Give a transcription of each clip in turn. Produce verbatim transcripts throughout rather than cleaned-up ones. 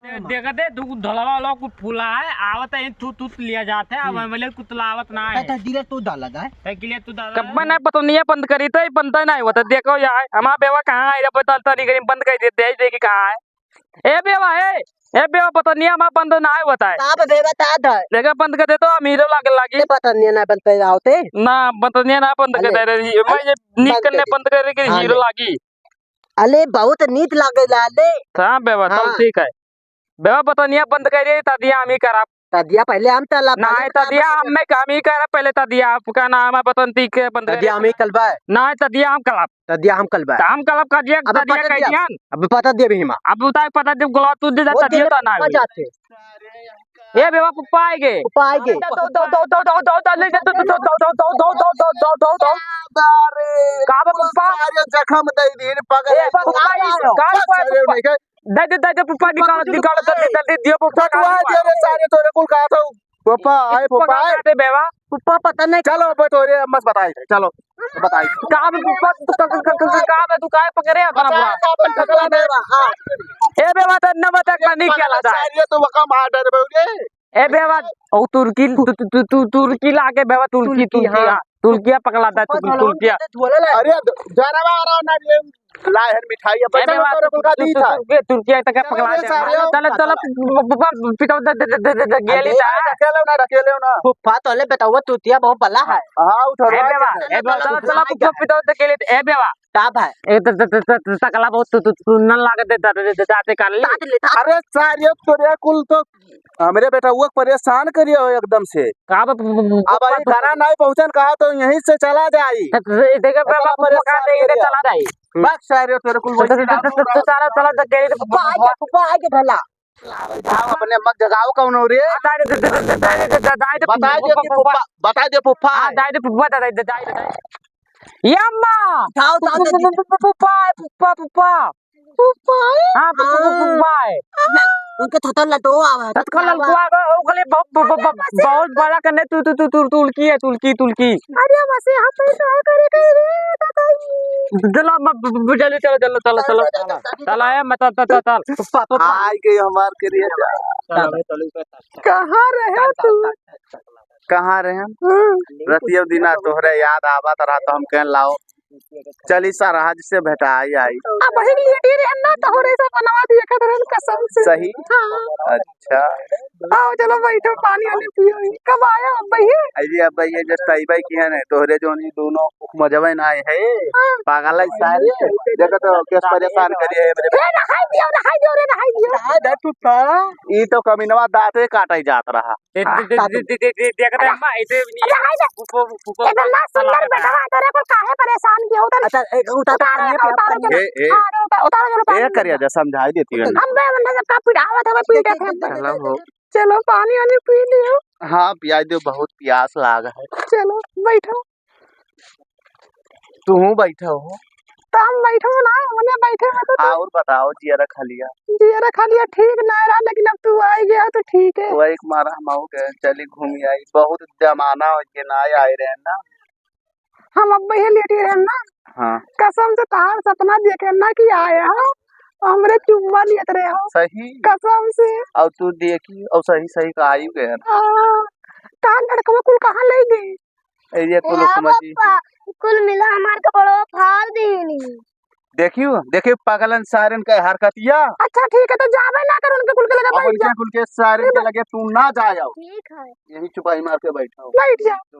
देखते तू ढोलवा वाला को फुला है, आवत है, तू, तू लिया जाते है, अब हम्म। एमएलए कुतला आवत ना है। तो धीरे तू डाला जाए। तो के लिए तू डाला कब्बा है? ना पतनिया बंद करी तो ही बनता ना होता। देखो यार, हमारा बेवा कहाँ है, पता नहीं कहीं बंद कर देते हैं, देखिए कहाँ है। ए बेवा, ए, ए बेवा, पतनिया हमारा बंद ना होता है। का बे बेवा, ता दा। देखो बंद कर दे तो हम हीरो लागे लागी। ले पतनिया ना बंद कर आवते। ना, पतनिया ना बंद कर अले, दे रही है। मैं अले, ये नीक बंद करने कर दे। बंद करे के हाँ, हीरो ले। लागी। अले, बहुत नीक लागेला, ले। हाँ, बेवा, चल हाँ। ठीक है। बेवा, पतनिया बंद करिए, तदिया हम ही करब। तदिया पहले हम तलब, ना, पहले तदिया हम ही करब, पहले तदिया आपका नाम है, पतन ती के बंद तदिया करिए। हम ही कलबा। ना, तदिया हम कलब। तदिया हम कलबा। त हम कलब का दिया, अब तदिया पता कह दिया। दिया न। अब पता दिया भी हिमा। अब उतार पता दिया, गुलाब तू दे जा, वो तदिया दिया तो ना आ हुई। जाते। ए बेवा, पप्पा आएगे। पप्पा आएगे। दो, दो, दो, ले जा, दो, दो, दो। का बा पप्पा? अरे जख्म दे दीन, पगल ए, है तू। पप्पा, ई का बा पप्पा? दे दे, दे दे, पप्पा, निकाल, निकाल, जल्दी, जल्दी दियो, पप्पा, पटवा निकाल। दे रे सारे, तोरे कुल कहा था, पप्पा, आए, पप्पा, पप्पा, आए। दे बेवा। पप्पा, पता नहीं। चलो, अब तोरे मत बताई, चलो, बताई। का बे पप्पा, तू का, का, का, का, का बे, तू काहे पकड़े है अपना बता, बुआ? का बे, पकड़ा दे बा, हाँ। ए बेवा, तो न बता, का नहीं खेला था। सारे तो वका मार डर बे। ए बेवा, ओ तुर्की, तु-, तु-, तु-, तु-, तुर्की लागे बेवा, तुर्की, तुर्की, तुर्की, हाँ। हाँ, तुर्किया पकड़ाता है, तुर्की, तुर्किया। अरे, द-, जानवा आ रहा ना, ये लाए हैं मिठाई, अब ए बच्चा बेवा, लोग को तु-, दी तु-, था। तुर्की, तुर्किया तक पकड़ा दे। चलो, चलो, ब-, ब-, ब-, पिता, द-, द-, गेली अरे, था। ढकेलो ना, ढकेलो ना। फूफा, तोले बताओ, तुतिया बहुत बला है। हाँ, उठो, ए बेवा, ए बेवा, चलो, चलो, फूफा, पिता, द-, गेली, ए बेवा। का भाई? ए, त-, त-, त-, त-, त-, तकला बहुत तु-, तु-, सुनन लागत है, त-, त-, त-, जाते कर ले। अरे, सारे तोरे कुल तो हमरे बेटा वो परेशान करिया हो एकदम से। का ब-, ब-, ब-, ब-, अब अभी ब-, घरा नहीं पहुंचन कहा तो यहीं से चला जाई। त-, त-, देखे, इतना ब-, ब-, परेशान पका दे, इधर करिया। चला जाई। बस सारे तेरे कुल तो, वही तो, तो, तो, तो, तो, सारा चला तो गेली तो पप्पा आए के, पप्पा आए के भला। जाओ अपने अम्मा के जगाओ कौन हो रे? आ, दाई दे, दे, दे, दाई दे, दाई दे, बताई दे कि पप्पा, पप्पा, बताई दे पप्पा आ, है। दाई दे पप्पा, दाई दे, दाई दे, दाई दे। ये अम्मा! उठाओ, उठाओ, उठाओ, उठाओ। पप्पा, पप्पा, पप्पा। पप्पा है? हाँ, पप्पा, पप्पा, हाँ। पप्पा है। उनके थोड़ा लटो आवा है। तत्काल लटो आवा। लटो आवा, वो कहले, "बहुत, बहुत, बहुत, बहुत बड़ा करने तू, तू, तू, तू, तुलकी है, तुलकी, तुलकी।" अरे, बस यहाँ पे तो है, करे, करे, दादा जी। चलो, अब, अब, अब, चलो, चलो, चलो, चलो, चलो। चलो, चलो, चलो। चलो, ए, मत, चल, चल, चल, चल। पप्पा, पप्पा। आइ गए हमार करिया। चलो, चलो, चलो। कहाँ रहे तू? कहाँ रहे हम? हाँ। रतिया दिना तोहरे याद आवत रहा, तो हम कहन लाओ, चली सरहज से भेटाई आई। अब वही लेटी रहन ना, तोहरे से बनवा दिए खतरन कसम से। सही? हाँ। अच्छा। आओ, चलो बैठो, पानी वानी पियो। कब आया अब भैया? अरे अब भैया, जस्ट आई बाई की है ना, तोहरे जो नी दोनों मजबे ना आए है। हाँ। पागल है सारे। देखो तो कैसे परेशान करिए है मेरे। ए, नहाई दियो, नहाई दियो रे, नहाई दियो। नहा दे तू तो। ई तो कमीनवा दांते काटे जात रहा। दे, दे, दे, हाँ, दे, दे, दे, दे, दे, अरे, अरे, हाय, फूफो, फूफो, इतना सुंदर बेटवा, तोरे को काहे परेशान किया? उतर, अच्छा, ए, उतार, उतार, उतार, उतार, उतार, ए, ए, उतार, उतार, उतार, ए, उतार। करिया जा, समझाई देती है। हम बे, मतलब, का पिटावत हवे, पीटे थे। चलो हो। चलो, पानी वानी पी लियो। हाँ, पियाई दो, बहुत प्यास लाग है। चलो, बैठो। तुहूँ बैठा हो। तो हम बैठो ना, ओने बैठे में तो और बताओ, जियरा खलिया? जियरा खलिया ठीक ना रहा, लेकिन अब तू आ गया तो ठीक है। वही के मारा हम आओ गए, चली घूम आई। बहुत जमाना हो गया ना आए रहे ना। हम अब वही लेटी रहे ना। हाँ। कसम से तार सपना देखे ना कि आया हो, हमरे चुम्मा लियत रहे हो। सही? कसम से। और तू देखी, और सही सही का आई गए ना। हाँ। तार लड़कवा कुल कहाँ ले गए? ए, ये तो ए, लोग हाँ समझ जी। पप्पा, कुल मिला हमार कपड़वा फाड़ दीनी। देखियो, देखियो पागलन सारन का हरकतिया। अच्छा ठीक है, तो जाबे ना कर उनके कुल के लगे, अब बैठ जा। उनके कुल के सारन के लगे तू ना जाओ। ठीक है। यही चुपाई मार के बैठा हो। बैठ जा। तो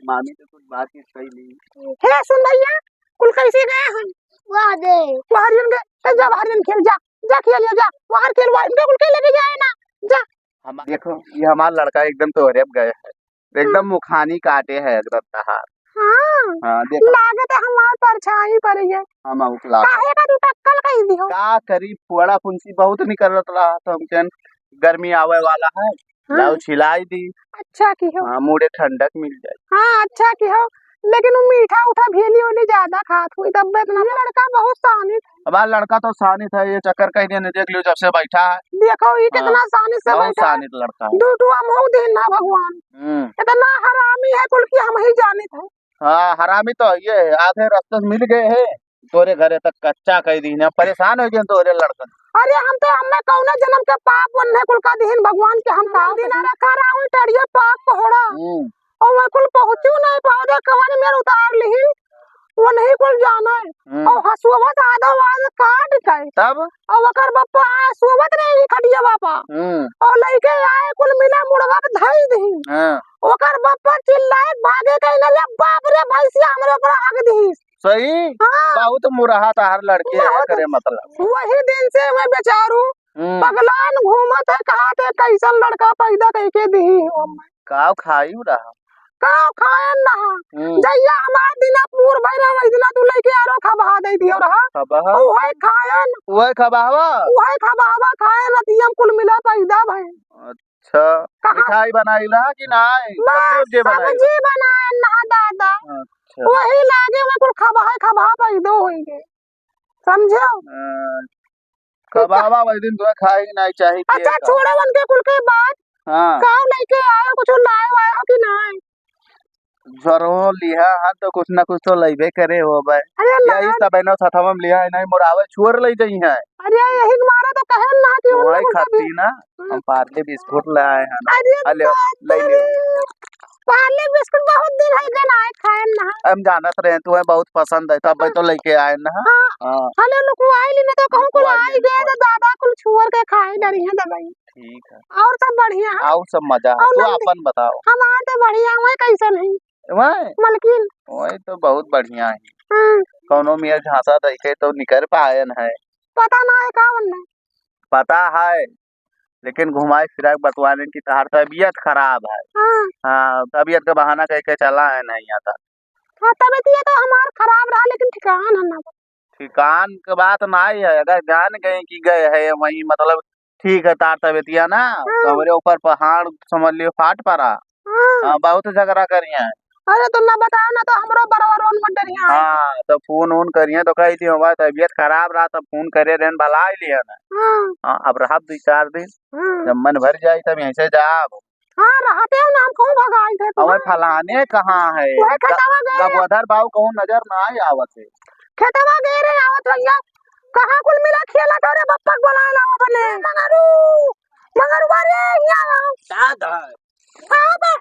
मामी से कुछ बातचीत कर ली। हे सुन भैया, कुल कैसे गए हम? वाह दे। बाहर जन गए, ए, जा बाहर जन खेल, जा, जा खेल, जा, बाहर खेल, वहाँ इनके कुल के लगे जाए ना, जा। हम, देखो, ये हमारा लड़का एकदम तो रेप गए है। एकदम हम्म। मुखानी काटे है एकदम तहार। हाँ। हाँ, देखो। लागत है हमार परछाई पड़ी है। हम आउक लागत। काहे का तू टक्कल कही दियो? का करी, पुअड़ा फुंसी बहुत निकलत रहा, तो हम कहन गर्मी आवे वाला है, हाँ। लाओ छिलाई दी। अच्छा की हो। हाँ, मुड़े ठंडक मिल जाए। हाँ, अच्छा की हो। लेकिन वो मीठा उठा भेली ओली ज्यादा खात हुई, तब इतना लड़का बहुत शानित। हमारा लड़का तो शानित है, ये चक्कर कहीं नहीं, देख लियो जब से बैठा है। देखो, ये हाँ, कितना शानित से बहुत बैठा है। शानित लड़का है। दू टुआ मऊ दे ना भगवान। हम्म। इतना हरामी है कुल की हम ही जानित है। हाँ, हरामी तो ये है, आधे रास्ते से मिल गए हैं, तोरे घरे तक कच्चा कह दी ना, परेशान हो गए तोरे लड़कन। अरे हम तो, हमें कौनो जन्म के पाप वन्हे कुल का दिहिन भगवान के, हम का दिन रखा रहा हूँ टड़िया पाक पहोड़ा। हम्म। और वह कुल पहुँचू नहीं पाओ दे, कवन मेर उतार लिहिन, वो नहीं कुल जाने। हम्म। और हसुआ तो आधा वाल काट के। तब? और वकर बप्पा आए, सोवत रहे ही खटिया बापा। हम्म। और लइके आए, कुल मिला मुड़वा पे धई दही। हाँ। ओकर बप्पा चिल्लाए, भागे कहीं ना, "ले बाप रे, भैंसिया हमरे ऊपर हग दही।" सही? हाँ। बहुत मुरहा तार लड़के हैं, बहुत। करे मतलब। वही दिन से वह बेचारू हम्म। पगलान घूमत है, कहा थे, "कैसन लड़का पैदा करके दी हो?" काव खाई रहा? काव खायन ना? हम्म। जइया हमार दिना पूर भइला, वही दिना तू लइके आरो खबहा दे दियो रहा। खबहा? उहे खायन। उहे खबहवा? उहे खबहवा खायन, रतिया में कुल मिला पैदा भइल। अच्छा, कहाँ? मिठाई बनाइला कि नाय? बस, सब्जी उब्जी बनाइला? सब्जी बनायन ना दादा। अच्छा। वही लागे में कुल खबहा, खबहा पैदा होइगे। समझो? हाँ। कबाबा वही दिन तोहे खाए के नाई चाही, अच्छा, के का? छोड़ो उनके कुल के बात। हाँ। काव लइके आयो, कुछ लाए वाए हो कि नाई? झरवो लिहा, हाँ, तो कुछ ना कुछ तो लइबे करे होबे। अरे यही ना। सब है ना, सथवा में लिहा है, नहीं मोरावे छोर लइ जइहैं। अरे यही के मारे तो कहे ना कि उन तोहे लोगन का भी खाती ना, हम्म। हम पार्ले बिस्कुट लाए हैं ना। अरे आ ले, बाप ले ले। रे। पार्ले बिस्कुट बहुत दिन है के नाई खाए ना। हम जानत रहे तोहे बहुत पसंद है, तब हाँ। तो लइके आए ना। हाँ। हाँ। हले लुकवाई ली ना तो कहूँ कुल लुकवाई आई ले, गए तो लुकवाई। दादा कुल छुअर के खाए डरी है दवाई। ठीक है। और सब बढ़िया है। और सब मजा है। और तू नंदी-, आपन बताओ। हमार तो बढ़िया हुए, कैसन है? वही? मलकिन। वही तो बहुत बढ़िया है। हाँ। कौनो मियाँ झांसा दइके तो निकर पायन है। पता ना है का बनना। पता है, लेकिन घुमाए फिराए के बतवाने की तहार तबीयत खराब है। हाँ। हाँ, तबीयत का बहाना कह के चला है नहीं आता। हाँ, तबीयत ये तो हमार खराब रहा, लेकिन ठिकान है ना। ठिकान के बात नाई है, अगर जान गए कि गए है वहीं, मतलब, ठीक है, तार तबीयतिया ना, तो हाँ। हमरे ऊपर पहाड़ समझ लियो फाट पड़ा। हाँ। हाँ, बहुत झगड़ा करिया है। अरे, तो ना बताओ ना, तो हमरो बरवा रोन मत डरिया है। हाँ, तो फोन ओन करिया, तो कही थी, "हमार तबीयत खराब रहा, तो फोन करे रहन, भला ही लिया ना।" हाँ। हाँ, अब रहब दुई चार दिन, हाँ। जब मन भर जाई, तब यहीं से जाब। हाँ, रहते हो ना, हम कहूँ भगाई थे अबे तुम्हारे। फलाने कहाँ है? वही ग-, खेतवा गए रहे। गबोधर बाबू कहूँ नजर ना आए आवत है। खेतवा गए रहे आवत भैया। कहाँ कुल मिला खेला तो रे बप्पा के बुला लाओ अपने। ए मंगरू, मंगरुआ रे, यहाँ आओ। का धा? का बा?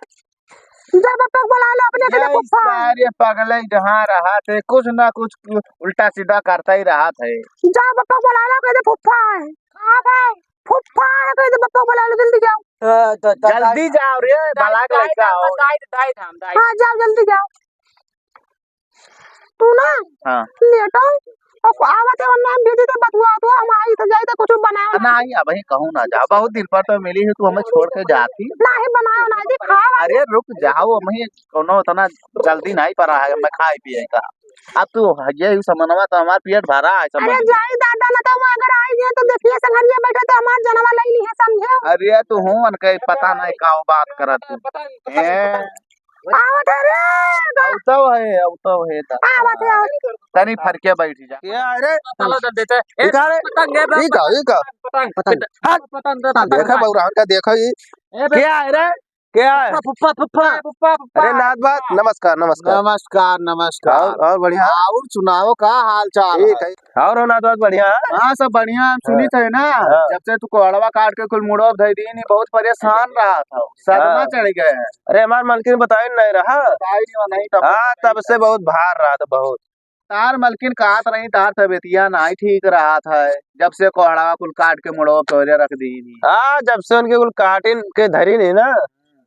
जा बप्पा के बुला ला अपने के ये फुफ्फा। सारे पगले जहाँ रहत है, कुछ ना कुछ उल्टा सीधा करता ही रहत है। जा बप्पा के बुला ला, कह दे फुफ्फा है। का बा? फुफ्फा है, कह दे बप्पा के बुला ला, जल्दी जाओ। तो, तो, तो, जल्दी जाओ रे, दाई, भला के दाई, लइका दाई, हो। दाई, दाई, दाई, दाई। हाँ, जाओ, जल्दी जाओ। तू ना हाँ। लेटो, और को आवत है, वरना हम भेजी तो बतुआ, तो हम आई तो जाई तो कुछ बनाओ ना। नहीं, अबहीं कहूँ ना जा, बहुत दिन पर तो मिली है, तू हमें छोड़ के जाती। नहीं बनाओ ना जी, खाओ। अरे रुक जाओ, अबहीं कौनो उतना जल्दी नहीं पड़ा है, मैं खाए पिए का। अब तू ये ही समनवा तो हमार पेट भरा है, समझ अरे ले। जाई दादा, ना तो वो अगर आई गए तो देखिए संगरिया बैठे तो हमार जनवा लई ली है, समझे? अरे तू हूँ उनके पता नहीं का बात करत तू। पता नहीं, पता नहीं, हैं? पता नहीं। आवत है रे, बा- अउतव है, अउतव है, दा। आवत है, आवत है। तनी फरके बैठ जा। ये अरे, चलो, जब देते। ए, ई का रे? पतंग है, बा-, ई का, ई का? पतंग, पतंग। पतंग, हट। पतंग, पतंग। देखा बउराहन का, देखा ई। ए, बे- क्या है रे? क्या है? फुफ्फा, फुफ्फा, फुफ्फा, फुफ्फा। अरे नाथ बात, नमस्कार, नमस्कार। नमस्कार, नमस्कार। और, और बढ़िया? और सुनाओ, का हाल चाल ठीक है? है। और हो ना, तो बढ़िया है? हाँ, सब बढ़िया। हम सुनी हाँ। थे ना, हाँ। जब से तू कोहड़वा काट के कुल मुड़वा धई दीन, बहुत परेशान रहा था, सदमा हाँ। चढ़ गए हैं। अरे, हमार मलकिन बताइन नहीं रहा। बताइन नहीं, नहीं, तब हाँ, तब से बहुत भार रहा था, बहुत। तार मलकिन कहत रही, तार तबीयतिया नहीं ठीक रहा था, जब से कोहड़वा कुल काट के मुड़वा तोरे रख दीन। हाँ, जब से उनके कुल काटिन के धरी नहीं ना,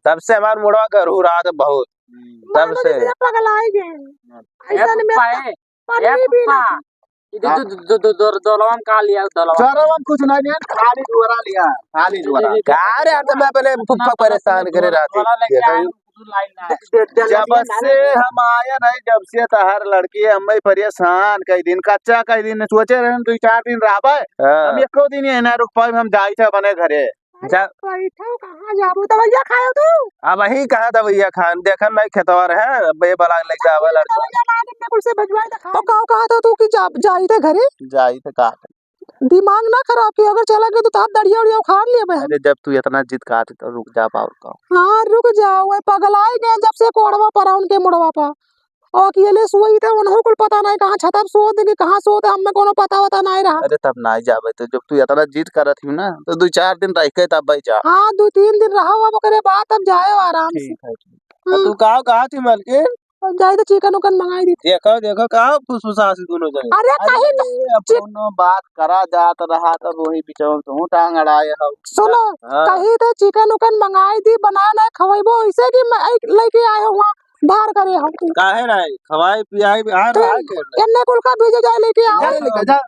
तब से हमार मुड़वा गरू रहा था बहुत। हम्म। तब से। पगलाई गए। हाँ। ऐसा ए नहीं फुफ्फा, मेरा ए, ए पन्नी भी फुफ्फा, नहीं। ई दो, हाँ। दो, दो, दो, दो, दोलवा में का लिया, दोलवा? दोलवा में कुछ नहीं लिया, खाली जुअरा लिया, खाली जुअरा। का रे, यार, तो मैं अपने फुफ्फा परेशान करे रहते। दोलवा लेके ये तो आए, कुछ लाइन ना है। जब से हम आए ना, जब से तहार लड़की हमें परेशान कई दिन, कच्चा कई दिन, सोचे रहे दुई चार दिन रहबे, हाँ। हम एको दिन ये ना रुक पाए, हम जाई थे अपने घरे। जा। अरे, बैठो, कहाँ जाबो? दवइया खायो तू? अबहीं कहाँ दवइया खान? देखन नहीं खेतवा रहे, अब ये बला लेके आवे लड़का। दवइया ना दे, मैं कुल से भेजवाई तो खा। तो का कहा था तू कि जा, जाई थे घरे? जाई थे का? दिमाग ना खराब कियो, अगर चला गया तो तार दड़िया उड़िया उखाड़ लिया बहन। अरे, जब तू इतना जिद कहत है तो रुक जा, और का। हाँ, रुक जाओ, वो पगलाई गए जब से कोड़वा परा उनके मुड़वा पा। अकेले सोई थे, उन्हों कुल पता नहीं कहाँ छतप सोत है कि कहाँ सोत है, हमें कोनो पता वता नहीं रहा। अरे तब नहीं जाबे तो, जब तू इतना जिद करत ही ना तो दो चार दिन रह के तब भाई जा। हाँ, दो तीन दिन रहो, अब ओकरे बाद तब जाए आराम से। ठीक है, ठीक। और हम्म। तू का कहा थी मलकिन? अब जाए तो चिकन उकन मंगाई दी। देखो, देखो, का फुसफुसासी दोनों जने। अरे अरे, कहीं तो अब चिक- कोनो बात करा जात रहा तब वही बिचवा में तू टांग अड़ाए हो। सुनो, हाँ। कहीं तो चिकन उकन मंगाई दी, बना ना खवाइबो, ऐसे कि मैं एक लेके आए हो वहाँ भार करे हम। काहे ना आई? खवाई पियाई भी आ तो रहा है के? एन्ने कुल का भेजे जाए लेके आओ। जा लेके जा।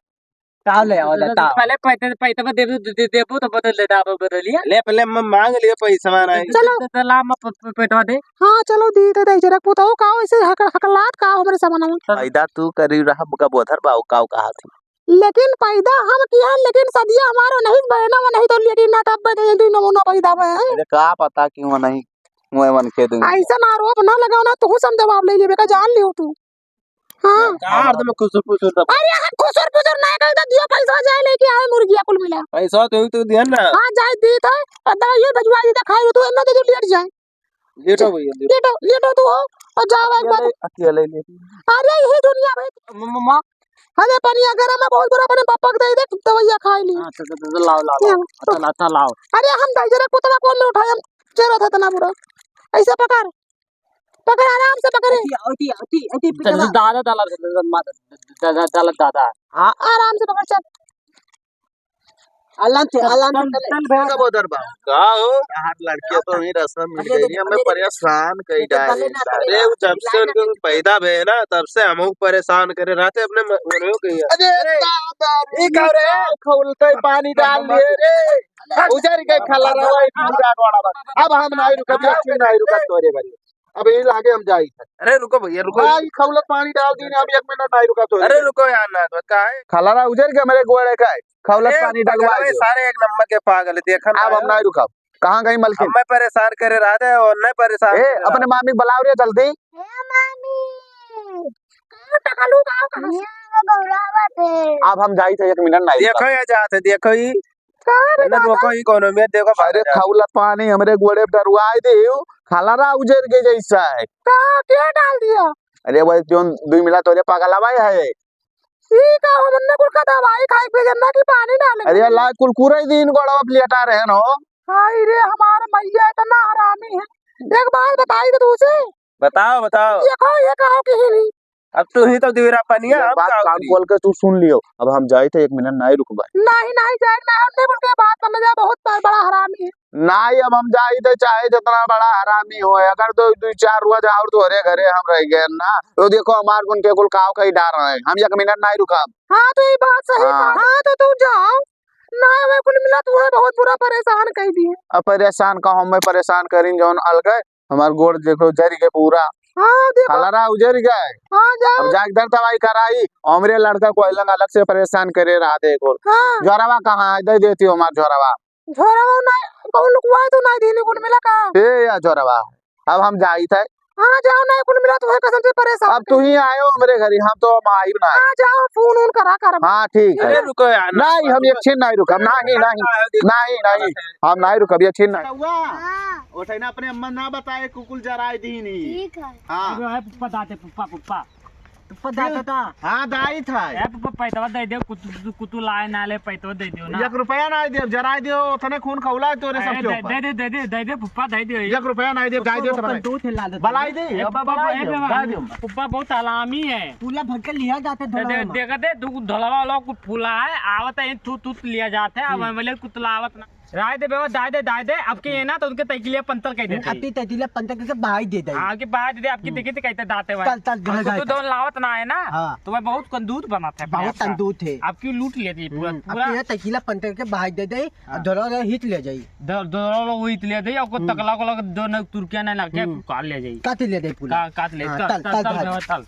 का ले आओ, ले, ताओ। पहले पैते-, पैतवा देबू, दे, दे, देबू तो बदल ले, दाबो बदलिया। ले, पहले मैं मांग लियो पैसवा नहीं। चलो। दे, दे, ला, मैं प-, प-, पैतवा दे। हाँ, चलो, दी, दे, दे, जरा पुताओ, का ऐसे हक-, हकलात का हमरे सामने में? पैदा तू करी रहा, बुका बोधर बाऊ, का कहा थी? लेकिन पैदा हम किया, लेकिन सदिया हमारो नहीं बहना, वो नहीं तो लेकिन ना तब बने, दुई नमूना पैदा में है। अरे, का पता क्यों नहीं, मैं मन के दूं। ऐसा ना आरोप ना लगाओ ना, तू सब जवाब ले लेबे का, जान लियो तू। हाँ। का अर्थ में खुसुर फुसुर तब? अरे, हम खुसुर फुसुर नहीं करते, दियो पैसा जाए लेके आए मुर्गिया कुल मिला। पैसा तो ही तो दिया ना। हाँ, जाए दी था, और दवाइयो भिजवा दी था, खाए तो इतना दे दो, लेट जाए। लेटो भैया, लेटो। लेटो, लेटो तू हो, और जाओ एक बार। अकेले, अकेले लेटी। अरे, यही दुनिया भाई। म-, म-, माँ। अरे, पनिया गरम है, बहुत बुरा, अपने पापा को दे दे, दवाइया खाए ली। हाँ, तो, तो, तो लाओ, लाओ, लाओ। हाँ। अच्छा, अच्छा, लाओ। अरे, हम दही जरा कुतवा कौन में उठाए, हम जरूरत है इतना बुरा। ऐसे पकड़। पकड़, आराम से पकड़े। अति, अति, अति, अति, चल, पिटवा। दादा, दादा, दादा, दादा, दादा। हाँ। आराम से पकड़, चल। आराम से, आराम से चल, चले। चल, चल, चल, उधर बा। का हो? यार, लड़कियां तो वहीं रस्ता में मिल अरे, गई, अरे, हमें अरे, परेशान कई अरे, डाले। अरे, अरे, वो जब से उनके पैदा भए ना, तब से हमहू परेशान करे रहते अपने म-, मनों के यार। अरे, अरे, दादा रे, ई का रे? खौलते पानी डाल लिए रे। उजर के खलरवा, ई पूरा गोड़ा बा। अब हम नहीं रुकब, अब नहीं रुकब तोरे बरी। अब यही लागे हम जाई थे। अरे रुको भैया, रुको। भाई, खौलत पानी डाल दी ना, हम एक मिनट नहीं रुका तो। अरे रुको यार, ना तो का है? खलरा उजर के हमरे गोड़े का है, खौलत ए, पानी डलवा पागल है, दो। सारे एक नंबर के पागल है, देखा अब ना हम है। नहीं रुकब। कहाँ गई मलकिन? हमें परेशान करे रहते हैं और नहीं परेशान ए, करे अपने रहते। मामी बुलाओ रे जल्दी। ए मामी, कहाँ टकलू, कहाँ, कहाँ से? ये वो बौरावत है। अब हम जाई थे, एक मिनट नहीं रुकब। देखो ये जात है, देखो ये। का रे एने दादा? रोको, ई कौनो में देखो, अरे, भाग जा। खौलत पानी हमरे गोड़े पे डरवाए देउ, खलरा उजर के जैसा है। का, क्या डाल दिया? अरे, वो जोन दुई मिला तोरे पगलवा है। ई का, हमने कुल का दवाई खाई के गंदा की पानी डाले? अरे, ला कुल कुरई दिन गोड़वा पे लेटा रहे न हो। हाय रे, हमार मैया इतना हरामी है। एक बात बताई तो तुझे। बताओ, बताओ। देखो, ये कहो कि ही नहीं। अब तू ही तो दिवरा पनिया, एक हम बात का कान करी? खोल के तू सुन लियो, अब हम जाई थे, एक मिनट नहीं रुकबे। नहीं, नहीं जाए, ना हमने बोल के बात बन जा, बहुत ब-, बड़ा हरामी है। नहीं, अब हम जाई थे, चाहे जितना बड़ा हरामी हो, अगर दो, दो चार रोज और तोहरे घरे हम रह गए ना, तो देखो हमार गुन के कुल काव कही डार रहे हैं, हम एक मिनट नहीं रुकब। हाँ, तो ये बात सही हाँ। बात। हाँ, तो तू जाओ, ना हमें कुल मिला, तू है बहुत बुरा परेशान कह दिए। अब परेशान का हम परेशान करीन, जौन अलगे हमार गोड़ देखो जरि गए पूरा। हाँ, देखो। खलरा उजरि गए। हाँ, जाओ। अब जाके दर दवाई कराई। हमरे लड़का को अलग, अलग से परेशान करे रहा देखो। हाँ। झोरवा कहाँ है? दे देती हो हमार झोरवा। झोरवा नहीं, कहूँ लुकवाए तो नहीं दीनी कुल मिला का। ए या झोरवा, अब हम जाई थे। हाँ, जाओ नहीं कुल मिला तो है कसम से परेशान अब तू ही आयो हमरे घरी, हम तो हम आइब ना। हाँ, जाओ फोन उन करा कर। हाँ, ठीक है। अरे रुको यार, ना, नहीं, हम एक छीन नहीं रुकब, नहीं, नहीं, नहीं, नहीं, हम नहीं रुकब, एक छीन नहीं। हुआ? हाँ। ओठे ना अपने अम्मा ना बताए, कुकुल जराए दीनी। ठीक है। हाँ। अरे, ए, पप्पा दाते, पप्पा, पप्पा। पप्पा दाते ता। हाँ, दाई था। ए, पप्पा, पैतवा दे दे, कुतु, कुतु, कुतु लाए ना ले, पैतवा दे दियो ना। एक रुपया ना दे, जराए दियो, ओतने खून खौला है तोरे अरे, सबके दे, ऊपर। दे दे, दे दे, दे दे, पप्पा, दे दियो। एक रुपया ना दे, पप्पा, दाई दे, पप्पा, पप्पा। दो ठे ला दे। बलाई दे, ए, अब पप्पा, बलाई ए, दे, पप्पा, दाई दे। पप्पा बहुत हलामी है। पूला भर के लिया जाते दे, दे, ढोलवा में। देखा दे, दू ढोलवा वाला को फूला है, आवत है, थू, थू लिया जाते है, अब हम्म। हम बोले कुतलावत ना। राय दे बेवा, दाय दे, दाय दे, अब के ये ना तो उनके तैकिलिया पंतर कह देते हैं। अपनी तैकिलिया पंतर करके बाहर दे दे। हाँ, कि बाहर दे दे, आपकी हम्म। देखी तो कहते दाते हुए। तल, तल, अब घर तो घर तू तल। दोन लावत ना है ना, हाँ। तो वह बहुत कंदूत बनाता है बहुत बरियार का। कंदूत है। अब क्यों लूट लेती है पूरा, हम्म। पूरा। अब ये तैकिला पंतर के बाहर दे दे, हाँ। और धरो रहे हित ले जाई। धर-, धरो रहे हित ले जाई, और को हम्म। तकला को लग दो न तुर्किया नहीं लग के हम्म। काट ले जाई। काट ले जाई पूरा। का-, काट ले, हाँ, चल, तल, चल, तल, चल, तल, चल, चल।